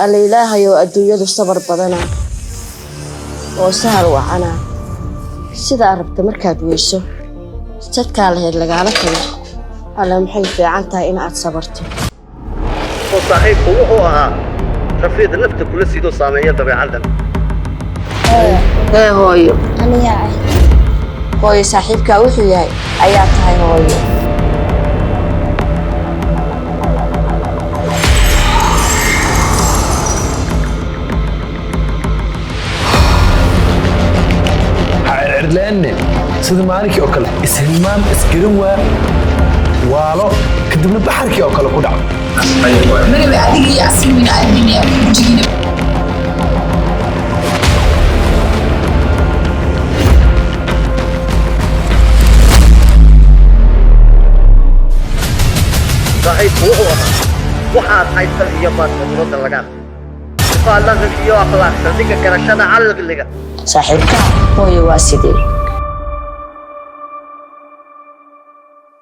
Alla Ilaahayow, adduunyadu sabar badana oo sahal wacana. Sidaa rabta markaad weyso, jadkaa lahayd lagaala tago, alla maxay fiican tahay in aad sabarto. Oo saaxiibku wuxuu ahaa rafiiq nafta kula sidoo saameeya dabeecaddan. Ee hooyo. Aniyaa ah. Hooyo, saaxiibkaa wuxuu yahay ayaa tahay, hooyo. Ha circirleenne, sida maalinkii oo kale ishilmaam, isgaran waa waalo, kadibna baxarkii oo kale ku dhaco. Mariba adiga iyo asigina adinaya wejigiina. Saaxiibku wuxuu ahaa waxaad haysan iyo maadka muradda laga sifaa dhaqanka iyo akhlaaq saldhigga garashada caqliga. Saaxiibkaa, hooyo, waa sidee?